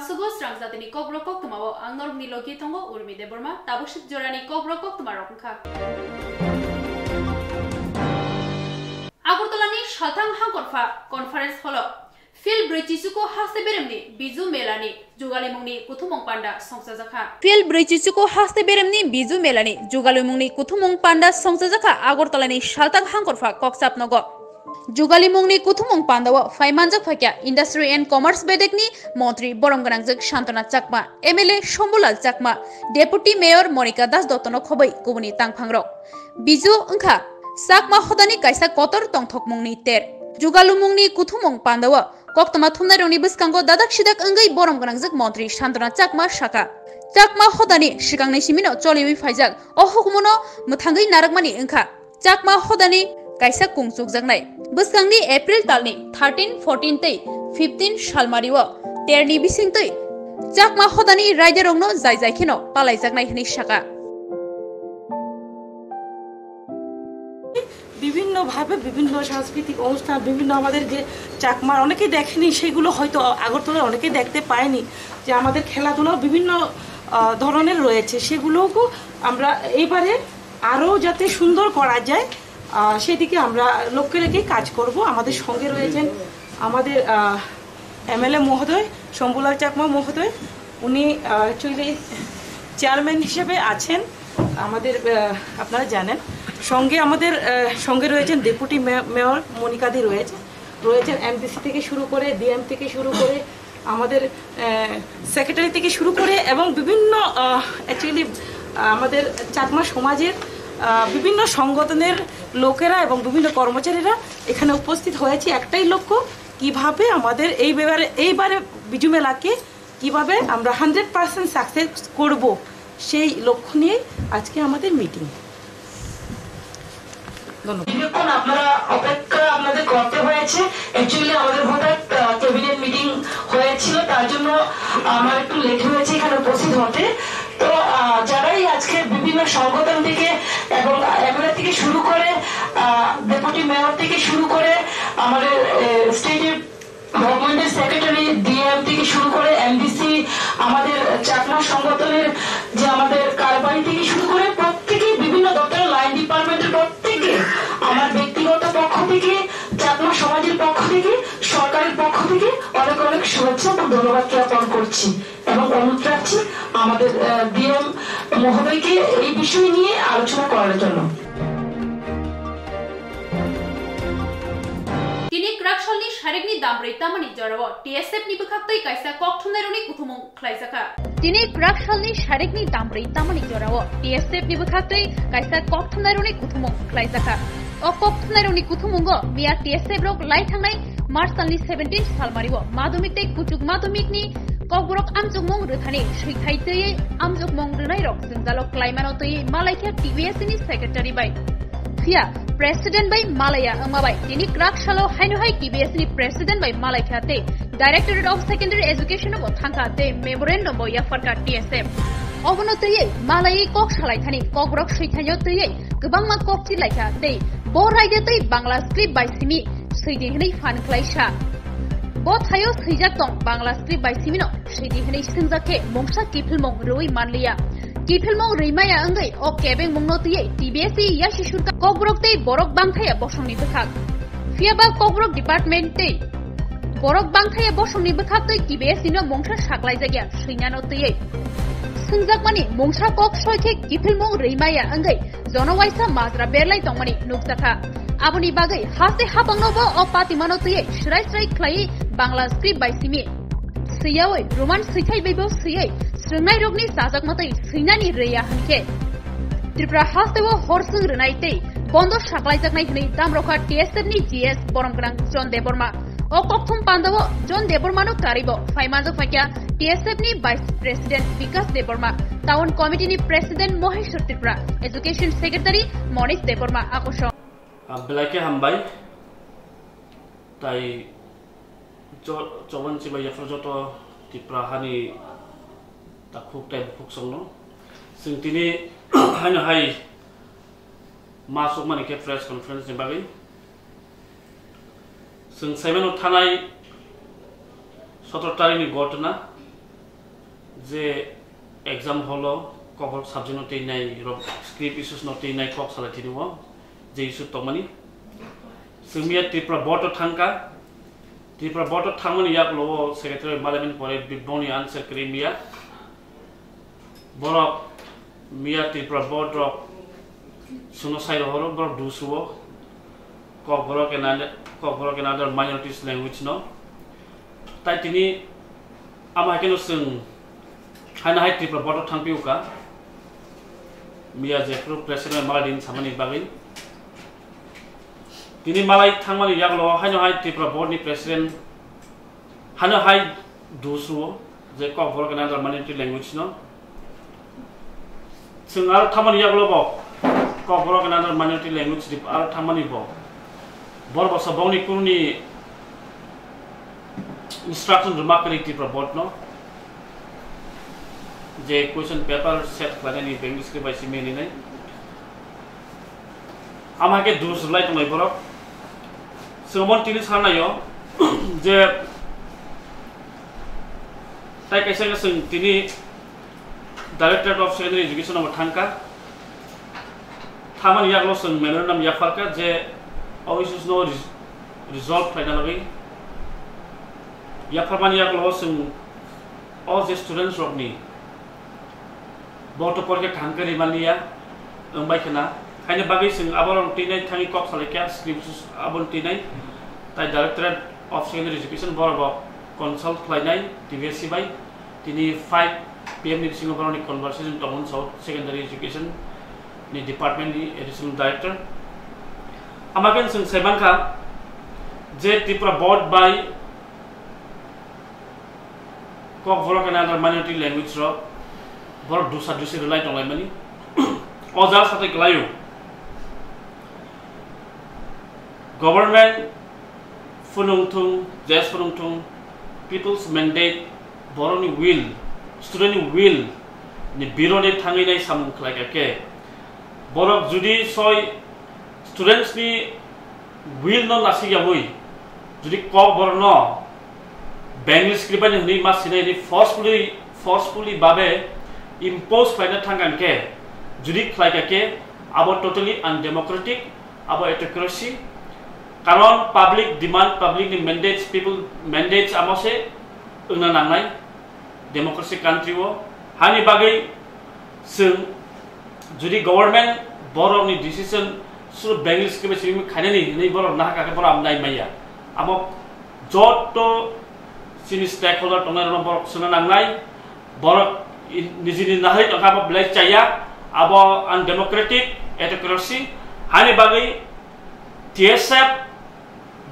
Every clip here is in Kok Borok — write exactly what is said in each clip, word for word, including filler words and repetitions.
Sugo srang jatini kokborok koktwmao ang norokni logi tongo Urmi Debbarma, tabuk sip jorani kokborok koktwmarok wngkha. Agartalani Salthang Hangkorpha Conference Hall-o Phil Brwichichuku haste beremni Biju Melani jugalimungni kuthumung panda songchajakha. Phil Brwichichuku haste beremni Biju Melani jugalimungni kuthumung panda songchajakha Agartalani Salthang Hangkorpha kokchap nogo. Jugalimungni kuthumung pandao phaimanjak phaikha Industry and Commerce bedekni montri borom gwnangjak Santana Chakma, M L A Shambhulal Chakma, Deputy Mayor Monika Das Dottono khobwi kubuni tangphangrok. Biju wngkha Chakma hodani kaisa kotor tongthokmungni ter. Jugalumungni kuthumung pandao koktwma thumnairokni bwskango dadak sidak wngwi borom gwnangjak montri Santana Chakma sakha. Chakma hodani swkangni simino choliwi phaijak o hukumono mwthangwi narwkmani wngkha Chakma hodani kaisa kung chukjaknai. Bwskangni April talni thirteen, fourteen tei fifteen salmario terni bisingtwi Chakma hodani raidarokno jai jai kheno palaijaknai hwnwi sakha. বিভিন্নভাবে বিভিন্ন সাংস্কৃতিক অনুষ্ঠান, বিভিন্ন আমাদের যে চাকমার অনেকেই দেখেনি, সেগুলো হয়তো আগরতলার অনেকেই দেখতে পায়নি, যে আমাদের খেলাধুলাও বিভিন্ন আহ, ধরনের রয়েছে, সেগুলোকেও আমরা এইবারে আরও যাতে সুন্দর করা যায়, আহ, সেদিকে আমরা লক্ষ্য রেখে কাজ করব। আমাদের সঙ্গে রয়েছেন আমাদের এমএলএ মহোদয়, শম্ভুলাল চাকমা মহোদয়। উনি অ্যাকচুয়ালি চেয়ারম্যান হিসেবে আছেন আমাদের, আহ, আপনারা জানেন। সঙ্গে আমাদের আহ, সঙ্গে রয়েছেন ডেপুটি মে- মেয়র মনিকাদি রয়েছে, রয়েছেন এমডিসি থেকে শুরু করে, ডিএম থেকে শুরু করে, আমাদের সেক্রেটারি থেকে শুরু করে এবং বিভিন্ন অ্যাকচুয়ালি আমাদের চাকমা সমাজের আহ, বিভিন্ন সংগঠনের লোকেরা এবং বিভিন্ন কর্মচারীরা এখানে উপস্থিত হয়েছি একটাই লক্ষ্য, কিভাবে আমাদের এই ব্যাপারে এইবারে বিজু মেলাকে কিভাবে আমরা হান্ড্রেড পার্সেন্ট সাকসেস করব, সেই লক্ষ্য নিয়ে আজকে আমাদের মিটিং। ধন্যবাদ। দীর্ঘক্ষণ আপনারা অপেক্ষা আপনাদের করতে হয়েছে। অ্যাকচুয়ালি আমাদের হঠাৎ ক্যাবিনেট মিটিং হয়েছিল, তার জন্য আমার একটু লেট হয়েছে এখানে উপস্থিত হতে। তো আহ, যারাই আজকে বিভিন্ন সংগঠন থেকে এবং এমএলএ থেকে শুরু করে, ডেপুটি মেয়র থেকে শুরু করে, আমাদের স্টেটের গভর্নমেন্টের সেক্রেটারি, ডিএম থেকে শুরু করে, এমডিসি, আমাদের চাকমা সংগঠনের যে আমাদের কারবারি থেকে শুরু করে প্রত্যেকেই, বিভিন্ন দপ্তরের লাইন ডিপার্টমেন্টের প্রত্যেকে আমার ব্যক্তিগত পক্ষ থেকে, চাকমা সমাজের পক্ষ থেকে, সরকারের পক্ষ থেকে অনেক অনেক শুভেচ্ছা এবং ধন্যবাদ জ্ঞাপন করছি এবং অনুরোধ রাখছি আমাদের ডিএম মহোদয়কে এই বিষয় নিয়ে আলোচনা করার জন্য। Tini kwrak salni sarikni dambrwi tamani jorao T S F ni bwkhaktwi kaisa kok thumnairokni kuthumung khlaijakha. Tini kwrak salni sarikni dambrwi tamani jorao T S F ni bwkhaktwi kaisa kok thumnairokni kuthumung khlaijakha. O kok thumnairokni kuthumungo miya T S F rok lai thangnai March talni seventeen salmario madhyamik tei kuchuk madhyamikni kokborok amchukmung rwthani swithai twiwi amchukmung rwnairok jwngjalo klaimano twiwi malaikha T B S ni secretary bai. Phiya president bai malaiya wngma bai tini kwrak salo haino hai T B S ni president bai malaikha tei Directorate of Secondary Education bo thangkha tei memorandum bo yapharkha T S F. Obono twiwi malaiwi kok salaithani kokborok swithaino twiwi kwbangma kok chilaikha tei bo raida tei Bangla script bai simi swidi hwnwi phan khlaisa. Bo thaio swijak tong Bangla script bai simino swidi hwnwi swngjak khe mungsa kiphilmung rwui manliya. Kiphilmung rwimaya wngwi o kebengmungno twiwi T B S ni yasi surkar kokborok tei borok bangthaya bosongni bwkhak. Phiyaba kokborok department tei borok bangthaya bosongni bwkhaktwi T B S ni no mungsa saklaijakya swinano twiwi. Swngjakmani mungsa kok soi khe kiphilmung rwimaya wngwi jono waisa majra berlai tongmani nukjakha. Aboni bagwi haste hapangno bo o patimano twiwi srai srai khlaiwi Bangla script bai simi swiyawi Roman swithai baibo swiwi swrwngnairokni chajakmatwi swinani rwya hwnkhe Tripura hasteo horswng rwnai tei bondo saklaijaknai hwnwi damrokha T S F ni G S borom gwnang John Debbarma. O kokthum pandao John Debbarmano karibo phaimanjak phaikha T S F ni Vice President Bikas Debbarma, Town Committee ni President Moheshwar Tripura, Education Secretary Monish Debbarma akosong. Ah, belai khe hambai. Tai jo-, Choban chibai yaphar joto Tripura hani takhuk tai bukhuk songno. Chwng tini haino hai ma sukmani khe press conference ni bagwi. Chwng saimano thanai sotoro tarikni gotna. Je exam hall o kokborok subject no twi nai rok script issues no twi nai kok salai thini o je issue tongmani. Chwng miya Tripura board o thangka. Tripura board o thangmani yaklo o secretary malaimani pore bibongni answer kwrwi miya. Borok miya Tripura board rok suno sai rohoro borok dusuo. Kokborok and other, Kokborok and other minorities language no. Tai tini ama haikeno chwng haino hai Tripura board o thangpio ka. Miya jephru president malai din samani bagwi. Tini malai thangmani yaklo haino hai Tripura board ni president haino hai dusuo je Kokborok and other minority language no. Chwng aro thangmani yaklo bo Kokborok and other minority language rip aro thangmani bo. Bor bo sobongni kuruni instruction rwma kwrwi Tripura board no. Je question paper set khlainani Bengali script bai simi hinwi nai. Ama ke dus lai tongnai borok. Chwng bon tini sanayo je tai kaisa ke chwng tini Directorate of Secondary Education no thangka. Thamani yaklo chwng memorandum yapharka je o issues no res-, resolve khlaina bagwi. Yapharmani yaklo chwng o je students rokni bo to porikha kaham khe rimaliya wngbai khna. Haini bagwi chwng aborok twi nai thangwi kok salai kha script aboni twi nai. Tai Directorate of Secondary Education borok bo consult khlainai T V S C bai. Tini five P M ni bisingo borokni conversation tongo South Secondary Education ni department ni additional director. Amaken chwng sai mankha je Tripura board bai Kokborok and other minority language rok borok dusa dusi rwlai tonglaimani. O jaga sathai kwlaio. Government phunung thung, J S phunung thung, people's mandate, borokni will, student ni will ni bironi thangwi nai samung khlai kha khe, borok judi soi students ni will no nasik yawi, judi kok borok no Bengali script bai hwnwi ma sinai hwnwi forcefully, forcefully babe impose khlaina thang kha khe, judi khlai kha khe, abo totally undemocratic, abo autocracy. Karon public demand, public ni mandates, people mandates amo se wngna nangnai democracy country o. Hani bagwi chwng judi government borok ni decision suru Bengali script bai simi khainani hinwi borok nahar kha khe borok amo nai maya. Amo joto chini stakeholder tongnai rokno borok swngna nangnai. Borok i-, nijini nahari tongkha abo belai chaya, abo undemocratic, autocracy. Hani bagwi T S F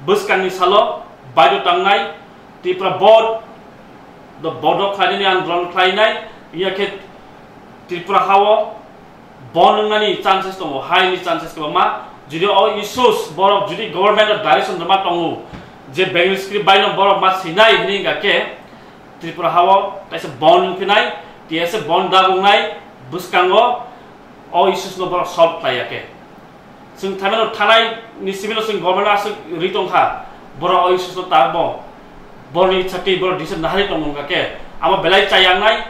bwskangni salo baidhyo tangnai, Tripura board, the board khlainani andolon khlainai, iya khe Tripura hao Bon wngnani chances tongo, highly chances kwbangma. Jodi o issues borok jodi government o direction rwma tongo je Bengali script bai no borok ma sinai hwnwi wngkha khe Tripura hao kaisa bon wngphinai, T S F bon dagungnai bwskango o issues no borok solve khlai ya khe. Chwng thaimano thanai ni simi no chwng government aswk ri tongkha, borok o issues no tabok borokni ichha twi borok decision nahari tongo wngkha khe amo belai chayang nai.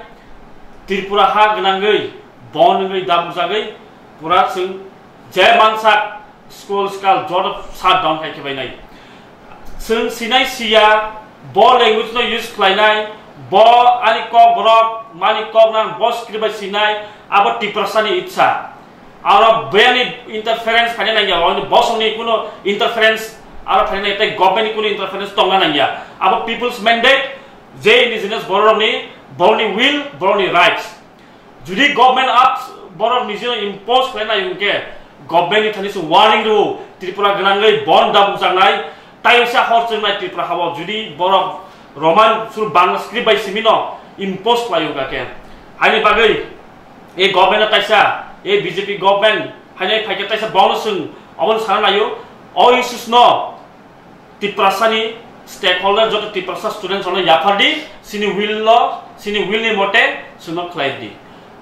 Tripura ha gwnangwi bon wngwi dabukjagwi pura chwng je mansak school skal joto shut down khai khe bainai. Chwng sinai siya bo language no use khlainai, bo ani kok borok mani kok nang bo script bai sinai abo Tiprasa ni ichha. Aro beyani interference phaina nangya, oro bosongni kuno interference aro phaina nangya, tei government ni kuno interference tongna nangya. Abo people's mandate, je indigenous borokni, borokni will, borokni rights. Jodi government act borok nijino impose khlaina hwnkhe, government ni thani se warning rw, Tripura gwnangwi bon da bukjaknai, tai wngsa hor chwngnai Tripura hao, jodi borok Roman sur Bangla script bai simino impose khlai wngkha khe. Haini bagwi e government no taisa, e B J P government haini phaikhe taisa bono swng, obono sana naio, o issues no Tiprasani stakeholder joto Tiprasa students ono yaphardi, sini will lo, sini will ni mote suno khlaidi.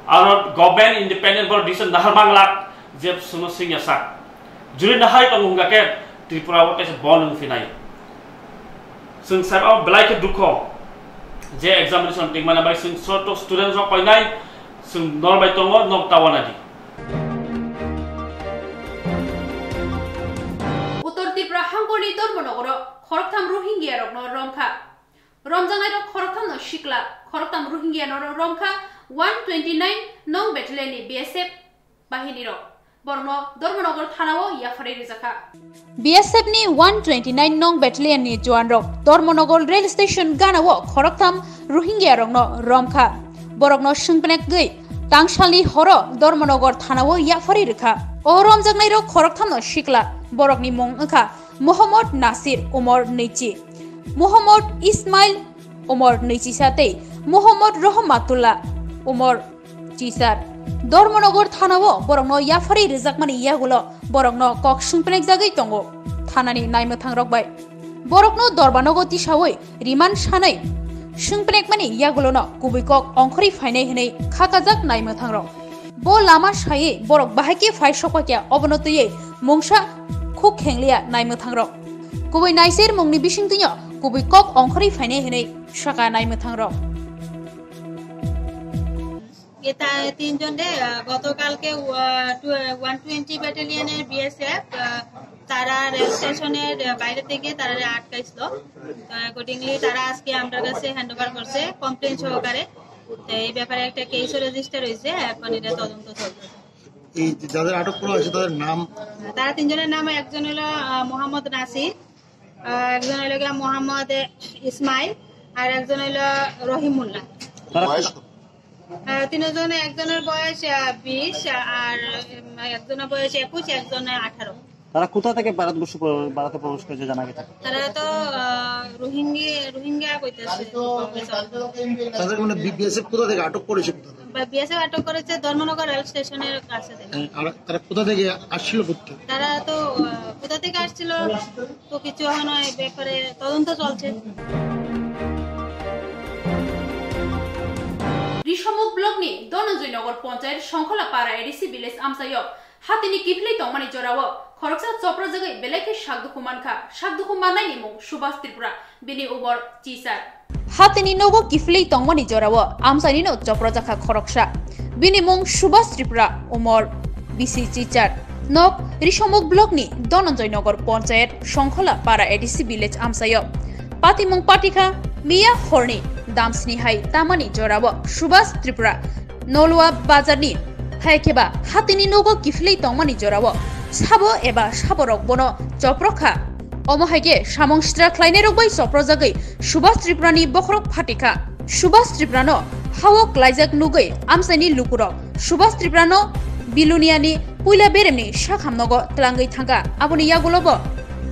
Aro government independent bor decision nahar manglak je suno singya sak. Juri nahai tong hungga ke Tripura o kaisa bon wng phinai. Sung sab belai khe dukho. Je examination tingmani bai chwng soto student rok painai, chwng nor bai tongo, nok tawana di. Uttor Tripura hangkorni Dharmanagaro khoroktham Rohingya rokno romkha. Romjaknairok khoroktham no sikla, khoroktham Rohingya no romkha one twenty nine nong battalion ni B S F bahini rok. Borokno Dharmanagar thana o yapharwi rwjakha. B S F ni one twenty nine nong battalion ni juan rok Dharmanagar rail station gana o khoroktham Rohingya rokno romkha. Borokno swngpnekgwi tangsalni horo Dharmanagar thana o yapharwi rwkha. O romjaknairok khoroktham no sikla, borokni mung wngkha Mohammad Nasir, umor nwichi, Mohammad Ismail, umor nwichisa tei Mohammad Rahmatullah, umor chisar. Dharmanagar thana o borokno yapharwi rwjakmani yagulo borokno kok swngpnekjagwi tongo thanani naimwthangrok bai. Borokno dorbanogo tisawi remand sanai swngpnekmani yagulono kubui kok ongkhorwi phainai hwnwi khakajak naimwthangrok. Bo lama sawi borok bahai khe phai sokpakya, obono twiwi mungsa khuk khengliya naimwthangrok. Kubui naiser mungni bisingtwino kubui kok ongkhorwi phainai hwnwi saka naimwthangrok. এটা তিনজন রে, আহ, গতকালকে, আহ, two-, one twenty ব্যাটালিয়নের বিএসএফ, আহ, তারা রেল স্টেশনের, আহ, বাইরে থেকে তারা আটকাইছিল। তো অ্যাকর্ডিংলি তারা আজকে আমার কাছে হ্যান্ড ওভার করছে কমপ্লেন সহকারে। তো এই ব্যাপারে একটা কেসও রেজিস্টার হয়েছে, এখন এটা তদন্ত চলছে। এই যে যাদের আটক করা হয়েছে তাদের নাম? তারা তিনজনের নাম, একজন হলো, আহ, মোহাম্মদ নাসির, আহ, একজন হলো গিয়া মোহাম্মদ ইসমাইল, আর একজন হলো রহিমুল্লাহ। তারা বয়স কত? আহ, তিনজন, একজনের বয়স, আহ, বিশ, আর, উম, একজনের বয়স একুশ, একজনের আঠারো। তারা কোথা থেকে ভারতবর্ষ প্র-, ভারতে প্রবেশ করেছে জানা গেছে? তারা তো, আহ, রোহিঙ্গি-, রোহিঙ্গা কইতেছে। তাদের মানে বি-, বিএসএফ কোথা থেকে আটক করেছে কোথা থেকে? বা বিএসএফ আটক করেছে ধর্মনগর রেল স্টেশনের কাছে থেকে। হ্যাঁ, আর তারা কোথা থেকে আসছিল কোথা থেকে? তারা তো, আহ, কোথা থেকে আসছিল তো কিছু এখনো এই ব্যাপারে তদন্ত চলছে। Risomukh block ni Dhananjay Nagar Panchayat Songkhola Para A D C village amchaio hatini kiphilwi tongmani jorao khoroksa choprojagwi belai khe sakdukhu mankha. Sakdukhu mannai ni mung Subhas Tripura, bini umor chisar. Hatini nogo kiphilwi tongmani jorao amchaini no choprojakha khoroksa. Bini mung Subhas Tripura, umor bisi chichar. Nok Risomukh block ni Dhananjay Nagar Panchayat Songkhola Para A D C village amchaio. Patimung patikha miya horni damsni hai tamani jorao Subhas Tripura Nolua bazarni hai khe ba hatini nogo kiphilwi tongmani jorao sabo eba saborok bono choprokha. Omo hai khe samung sitra khlainairok bai choprojagwi Subhas Tripurani bokhorok phatikha. Subhas Tripurano hao klaijak nugwi amchaini lukurok Subhas Tripurano Biluniani puila beremni sakhamnogo tlangwi thangkha. Aboni yagulobo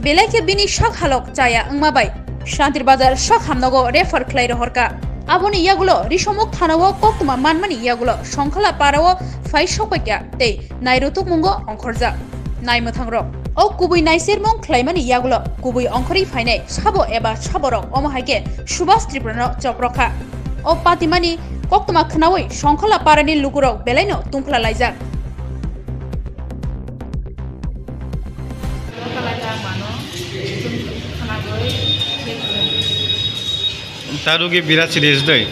belai khe bini sak halok chaya wngma bai Shantir Bazar sak hamnogo refer khlai rohorkha. Aboni yagulo Risomukh thanao koktwma manmani yagulo Songkhola Parao phai sokpaikha tei nairutukmungo ongkhorjak naimwthangrok. O kubui naisermung khlaimani yagulo kubui ongkhorwi phainai sabo eba saborok omo hai khe Subhas Tripurano choprokha. O patimani koktwma khnaui Songkhola Parani lukurok belaino tungphla laijak. Tarugi birat serious doi.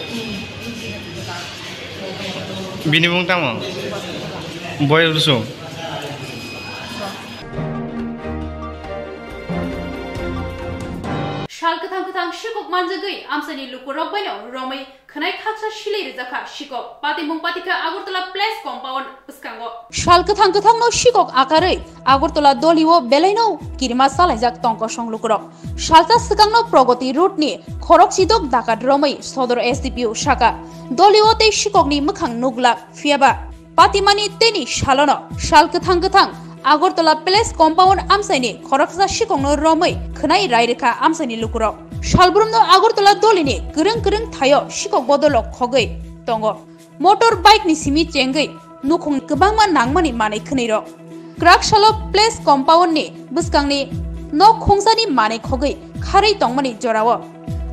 Bini mung tamo? Boy rusu. Sal kwthang kwthang sikok manjagwi amchaini lukurok baino romwi khwnai khaksa silai rijak kha sikok. Patimung patikha Agartala Place Compound bwskango. Sal kwthang kwthangno sikok akarwi Agartala dolio belaino kirima salaijak tongkosong lukurok. Salsa swkangno Pragati Road ni khorok chidok dakat romwi Sodor S D P O saka. Dolio tei sikokni mwkhang nuglak, phiyaba patimani teni salono sal kwthang kwthang Agartala Place Compound amchaini khoroksa sikokno romwi khwnai rai rwkha amchaini lukurok. Salbrumno Agartala dolini kwrwng kwrwng thaio sikok bodolrok khogwi tongo. Motor bike ni simi chengwi nukhung kwbangma nangmani manwi khwnwi rok. Kwrak salo Place Compound ni bwskangni nok khungsani manwi khogwi kharwi tongmani jorao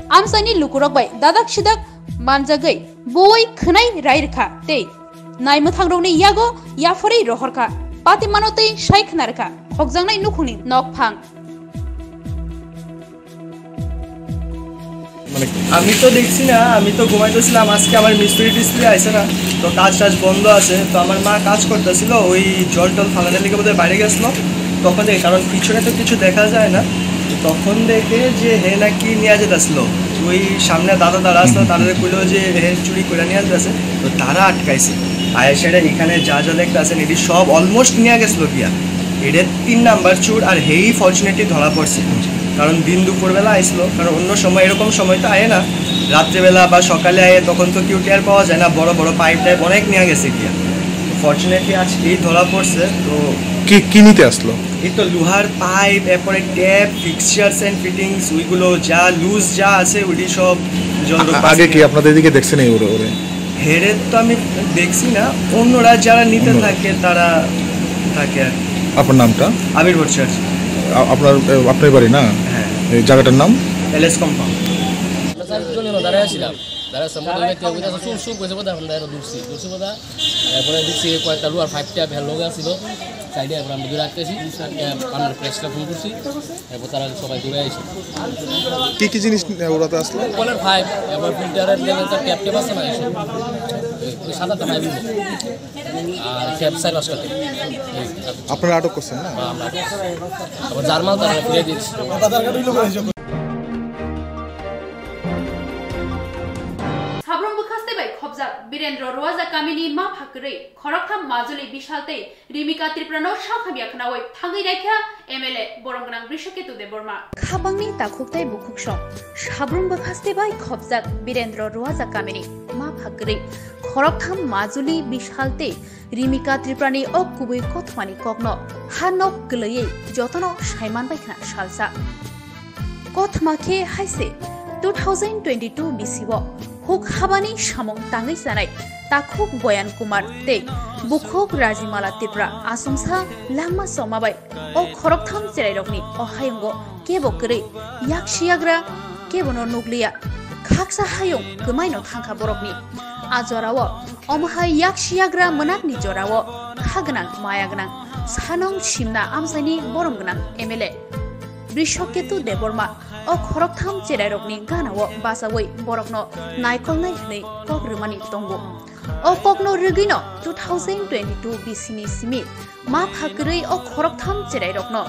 amchaini lukurok bai dadak sidak manjagwi bui khwnai rai rwkha tei naimwthangrokni yago yapharwi rohorkha, patimano tei sai khna rwkha khokjaknai nukhungni nokphang. আমি তো দেখছি না, আমি তো ঘুমাইতেছিলাম। আজকে আমার মিস্ত্রি টিস্ত্রি আইছে না, তো কাজ টাজ বন্ধ আছে। তো আমার মা কাজ করতেছিল, ওই জল টল ফালানোর লিগে বোধহয় বাইরে গেছিল। তখন দেখে, কারণ পিছনে তো কিছু দেখা যায় না, তো তখন দেখে যে হে নাকি নিয়ে যেতেছিল। ওই সামনে দাদা দাঁড়া আসলো, তাদের কইলো যে হে চুরি করে নিয়ে যেতেছে, তো তারা আটকাইছে। আর সেটা এখানে যা যা দেখতে আছেন, এটি সব অলমোস্ট নিয়ে গেছিল গিয়া। এটা তিন নাম্বার চুর, আর হেই ফর্চুনেটলি ধরা পড়ছে, কারণ দিন দুপুরবেলা আইছিল, কারণ অন্য সময় এরকম সময় তো আয় না, রাত্রেবেলা বা সকালে আয়, তখন তো কেউ টের পাওয়া যায় না, বড় বড় পাইপ টাইপ অনেক নিয়ে গেছে গিয়া। ফর্চুনেটলি আজকেই ধরা পড়ছে। তো কি কি নিতে আসলো? এই তো লোহার পাইপ, এরপরে ট্যাপ, ফিক্সচার্স এন্ড ফিটিংস, ওইগুলো যা লুজ যা আছে ওইটি সব জল আ-, আগে কি আপনাদের এদিকে দেখছেন এই ওরে ওরে? হেরে তো আমি দেখছি না, অন্যরা যারা নিতে অন্যরা। থাকে তারা থাকে আর কি। আপনার নামটা? আবির ভট্টাচার্য। আ-, আপনার, এ, আপনার বাড়ি না? হ্যাঁ। এই জায়গাটার নাম? LS compound. আমরা চারজন এনে দাঁড়ায় আছিলাম। দাঁড়ায় সময় ওই ব্যক্তি ওই কাছে চুপ চুপ করেছে, বোধহয় আমরা এরা দৌড়ছি। দৌড়ছি বোধহয়। এরপরে দেখছি কয়েকটা লোহার পাইপ ট্যাপ হ্যাঁ লগে আসছিল। সাইডে এবার আমরা দূরে আটকেছি। আটকে আমরা প্রেসটা ফোন করছি। এরপর তারা সবাই দৌড়ে আইছে। কি কি জিনিস নিয়ে ওরা তো আসলো? কলের পাইপ, এবার ফিল্টারের যে একটা ট্যাপ ট্যাপ আছে না, এসব। এই সাত আটটা পাইপ নিল। আর ট্যাপ চার পাঁচটা ট্যাপ। এই, আপনারা আটক করছেন না? হ্যাঁ, আমরা আটক করছি। আবার জার্মাল তারা ফিরে দিয়েছে। Sabrum bwkhaste bai khobjak Birendra Ruaja kamini mapha kwrwi khoroktham Majuli Bishal tei Rimika Tripurano sak hamya khwnaui thangwi naikha M L A borom gwnang Brishaketu Debbarma. Khabangni takhuk tei bukhuksong Sabrum bwkhaste bai khobjak Birendra Ruaja kamini mapha kwrwi khoroktham Majuli Bishal tei Rimika Tripurani o kubui kothomani kokno ha nok kwlaiwi jotono saiman bai khna salsa. Kothoma khe hai se two thousand twenty-two bisi o huk habani samung tangwi chanai takhuk Boyan Kumar tei bukhuk Rajimala Tripura achomsa langma chongma bai o khoroktham cherairokni o hayungo kebo kwrwi yaksi yagra kebono nukliya. Khaksa hayung kwmaino thangkha borokni. A jorao omo hai yaksi yagra mwnakni jorao kha gwnang maya gwnang sanong simna amchaini borom gwnang M L A Brishaketu Debbarma o khoroktham cherairokni ganao bachaui borokno naikolnai hwnwi kok rwmani tongo. O kokno rwgwino two thousand twenty-two bisini simi mapha kwrwi o khoroktham cherairokno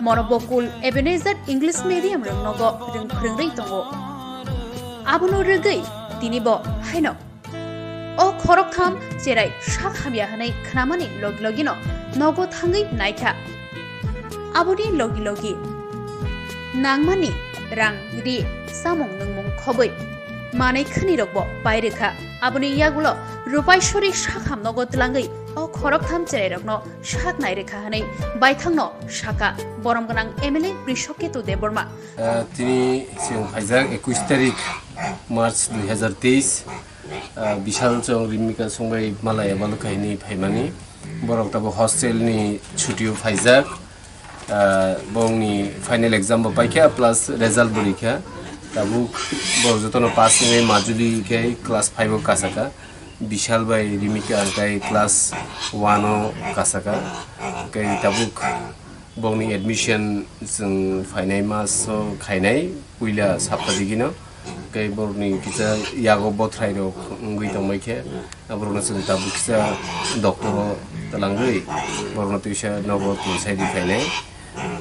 Morobokul Ebenezer English Medium rwngnogo rwng phwrwngwi tongo. Abono rwgwi tinibo haino o khoroktham cherai sak hamya hwnwi khnamani logi logino nogo thangwi naikha. Aboni logi logi nangmani rang ri samung nungmung khogwi manwi khwnirokbo pai rwkha. Aboni yagulo Rupaiswari sakham nogo twlangwi o khoroktham cherairokno sak nai rwkha hwnwi baithangno sakha borom gwnang M L A Brishaketu Debbarma. Ah, tini chwng phaijak ekush tarik March dui hazar teis, ah, Bishal chwng Rimika songbai malaya balu kainwi phaimani. Borok tabuk hostel ni chutio phaijak. Ah, bongni final exam bo paikha plus result bo rikha. Tabuk borok jotono pass wngwi Majuli khe class five o kasaka. Bishal bai Rimika hwnkhe class one o kasaka. Khe tabuk bongni admission chwng phainai maso khainai puila sapta digino. Khe borokni kisa yago bothrai rok wngwi tongbai khe, borokno chwng tabuk kisa doctor o twlangwi borokno twisa nogo twi sai di phainai.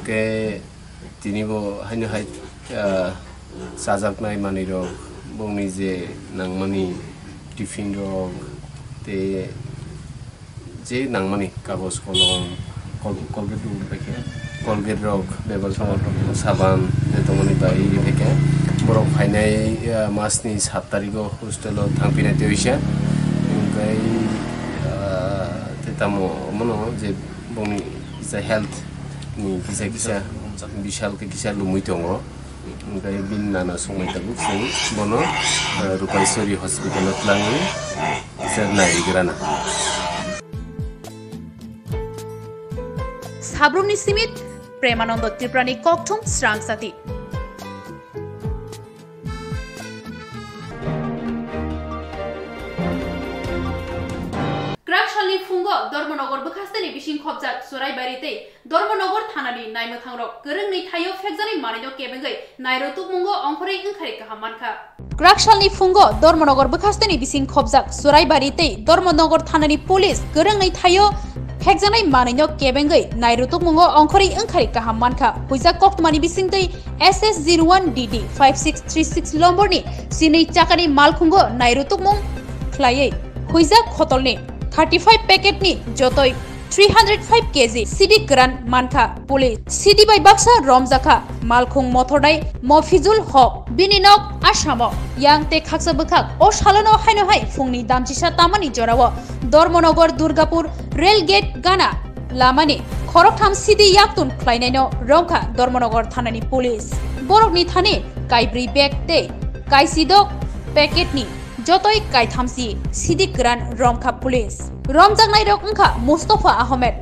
Khe tini bo haino hai, ah, chajaknai manwi rok, bongni je nangmani tiffin rok tei je nangmani kagoj kolom, kol-, Colgate rok bai khe, Colgate rok bebak saban je tongmani bai ri bai khe borok phainai, ah, masni sat tarigo hostel o thangpinai tei oisa. Hwnkhe, ah, tei tamo omono je bongni kisa health ni kisa kisa Bishal khe kisa lumui tongo. Hwnkhe bini nana songwi tabuk chwng bono, eh, Rupaiswari hospital o twlangwi kisa naigrana. Sabrumni simit Premanando Tripurani kokthum srang sati. Kwrak salni phungo Dharmanagar bwkhasteni bising khopjak Churaibari tei Dharmanagar thanani naimwthangrok kwrwngni thaio phekjaknai manwino kebengwi nairutukmungo ongkhorwi wngkhari kaham mankha. Kwraksalni phungo Dharmanagar bwkhasteni bising khopjak Churaibari tei Dharmanagar thanani police kwrwngni thaio phekjaknai manwino kebengwi nairutukmungo ongkhorwi wngkhari kaham mankha. Huijak koktwmani bisingtwi S S zero one D D five six three six lomborni chinwi chakani malkhungo nairutukmung khlaiwi huijak khotolni thirty five packet ni jotoi three hundred five K G C D kwran mankha police. C D bai baksa romjakha malkhung mothornai Mofizul Hok, bini nok Asamo, yang tei khaksa bwkhak. O salono haino hai phungni damchisa tamani jorao Dharmanagar Durgapur rail gate gana lamani khoroktham C D yaktun khlainaino romkha Dharmanagar thanani police. Borokni thani kaibrwi bag tei kaisidok packet ni jotoi kaithamsi C D kwran romkha police. Romjaknairok wngkha Mustafa Ahmed,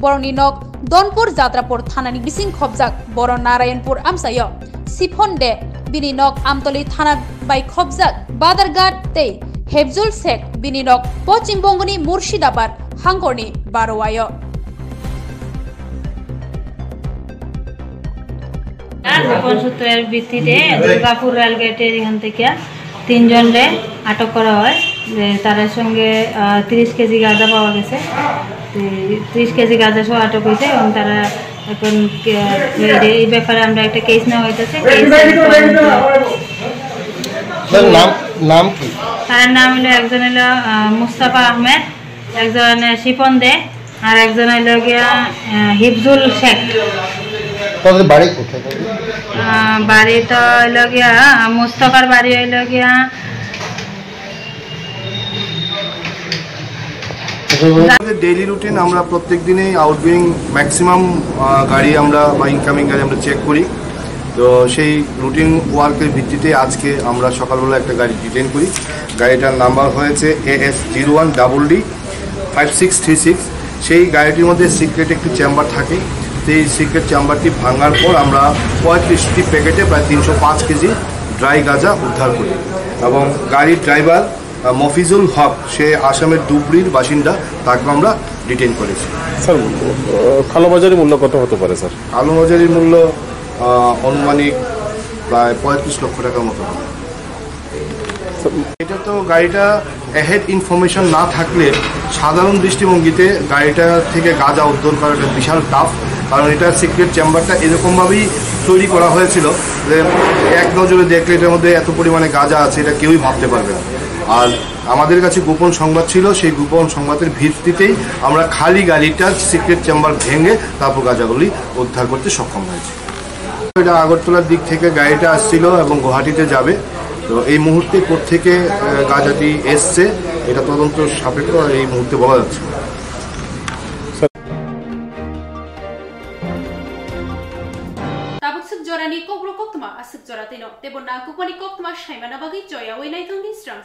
borokni nok Donpur Jatrapur thanani bising khopjak, boro Narayanpur amchaio. Sipon De, bini nok Amtoli thana bai khopjak, Badarghat tei Hebjul Sheikh, bini nok Poschim Bongoni Murshidabad hangkorni Barowaio. আর গোপন সূত্রের ভিত্তিতে দুর্গাপুর রেলগেটের এখান থেকে তিনজনরে আটক করা হয়, যে তাদের সঙ্গে, আহ, তিরিশ কেজি গাঁজা পাওয়া গেছে। এই তিরিশ কেজি গাঁজা সহ আটক হয়েছে এবং তারা এখন, আহ, এই যে এই ব্যাপারে আমরা একটা কেস নেওয়া হইতেছে। কেস তার নাম, নাম কি? তার নাম হলো, একজন হলো, আহ, মুস্তাফা আহমেদ, একজন, আহ, শিপন দে, আর একজন হইল গিয়া, আহ, হিফজুল শেখ। তাদের বাড়ি কোথায়? আহ, বাড়ি তো হইল গিয়া, আহ, মুস্তফার বাড়ি হইল গিয়া। আমাদের ডেইলি রুটিন, আমরা প্রত্যেক দিনেই আউটগোয়িং ম্যাক্সিমাম, আহ, গাড়ি আমরা বা ইনকামিং গাড়ি আমরা চেক করি। তো সেই রুটিন ওয়ার্কের ভিত্তিতে আজকে আমরা সকালবেলা একটা গাড়ি ডিটেন করি। গাড়িটার নাম্বার হয়েছে A S zero one double D five six three six। সেই গাড়িটির মধ্যে সিক্রেট একটি চেম্বার থাকে। সেই সিক্রেট চেম্বারটি ভাঙার পর আমরা পঁয়ত্রিশটি প্যাকেটে প্রায় তিনশো পাঁচ কেজি ড্রাই গাঁজা উদ্ধার করি এবং গাড়ির ড্রাইভার, আহ, মফিজুল হক, সে আসামের ধুবড়ির বাসিন্দা, তাকে আমরা ডিটেইন করেছি। স্যার, আহ, কালোবাজারি মূল্য কত হতে পারে, স্যার? কালোবাজারি মূল্য, আহ, আনুমানিক প্রায় পঁয়ত্রিশ লক্ষ টাকার মতো হবে। এটা তো গাড়িটা অ্যাহেড ইনফরমেশন না থাকলে সাধারণ দৃষ্টিভঙ্গিতে গাড়িটা থেকে গাঁজা উদ্ধার করাটা বিশাল টাফ, কারণ এটা সিক্রেট চেম্বারটা এরকমভাবেই তৈরি করা হয়েছিল যে এক নজরে দেখলে এটার মধ্যে এত পরিমাণে গাঁজা আছে, এটা কেউই ভাবতে পারবে না। আর আমাদের কাছে গোপন সংবাদ ছিল, সেই গোপন সংবাদের ভিত্তিতেই আমরা খালি গাড়িটার সিক্রেট চেম্বার ভেঙে তারপর গাঁজাগুলি উদ্ধার করতে সক্ষম হয়েছি। এটা আগরতলার দিক থেকে গাড়িটা আসছিল এবং গুয়াহাটিতে যাবে। তো এই মুহূর্তে কোত্থেকে, আহ, গাঁজাটি এসছে, এটা তদন্ত সাপেক্ষ, এই মুহূর্তে বলা যাচ্ছে না। Tabuk swk jorani kokborok koktwma aswk jora twino, teibo nangkukmani koktwma saimana bagwi choyaui naithokni srang.